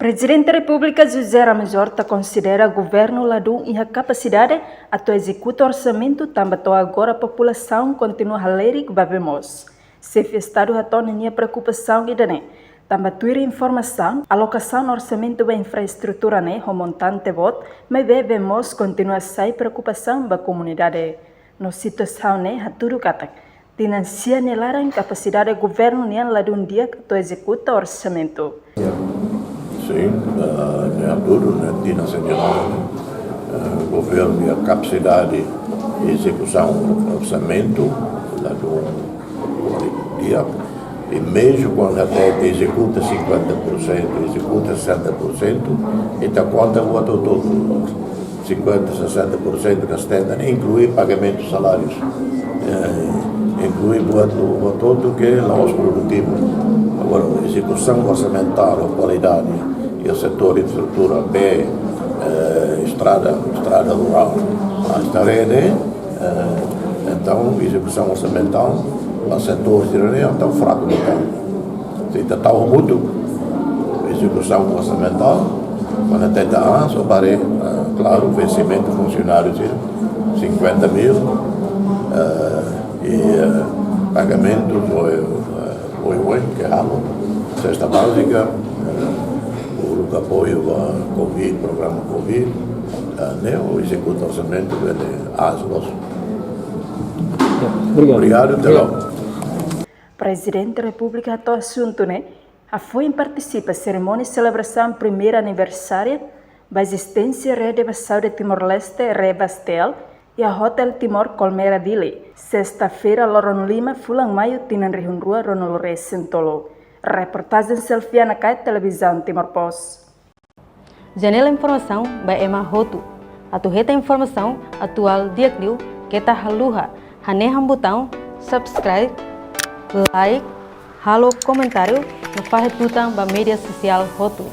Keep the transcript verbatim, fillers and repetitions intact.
Prezidente Repúblika José Ramos Horta konsidera governu ladún iha kapasidade atu ezekuta orsamentu tanba to'o agora populasaun kontinua halerik ba bee moos. Xefe Estadu hato'o ninia preokupasaun ida-ne'e, tanba tuir informasaun, alokasaun orsamentu ba infraestrutura ne'e ho montante boot, maibé bee moos kontinua sai preokupasaun ba komunidade. No situasaun ne'e hatudu katak, tinan sia nia laran kapasidade governu nian ladún di'ak atu ezekuta orsamentu. Sin, eh, ne'e hatudu, ne'e tinan sia nia laran, eh, governu nia kapasidade ezekusaun orsamentu ladún di'ak. I mezmu kuandu até ezekuta cinquenta por cento, ezekuta sessenta por cento, ita konta buat hotu-hotu. Cinquenta, sessenta por cento ka setenta, ne'e inklui pagamentu salárius. Eh, inklui buat hotu-hotu ke la'ós produtivu. Agora, ezekusaun orsamentál, kualidade, iha setór infraestrutura, bee, eh, estrada, estrada rurál, ah, esta rede, eh, entaun, ezekusaun orsamentál ba setór sira-ne'e, entaun fraku liután. Se ita tau hamutuk ezekusaun orsamentál, kuandu tenta an, só para, eh, klaru, vensimentu funsionáriu sira, cinquenta mil, eh, i, eh, pagamentu, o, eh, oioin, ke halo, sesta bázika, eh, uluk apoiu ba Covid, programa Covid, eh, ne'e, o ezekuta orsamentu, bele aas loos. Ya, obrigadu. Obrigadu, até logu. Prezidente Repúblika hato'o asuntu ne'e hafoin partisipa serimónia selebrasaun primeira aniversária ba ezisténsia Rede ba Saúde Timor-Leste, REBASTL, iha Hotel Timor Colmera Dili, sesta-feira, loron lima, fulan Maiu, tinan rihun rua ruanulu resin tolu. Reportajen Selviana Kait, Televizaun Timor Post. Janela informasaun ba ema hotu. Atu hetan informasaun atuál di'ak liu, keta haluha hanehan butaun subscribe, like, halo komentáriu no fahe tutan ba média sosiál hotu.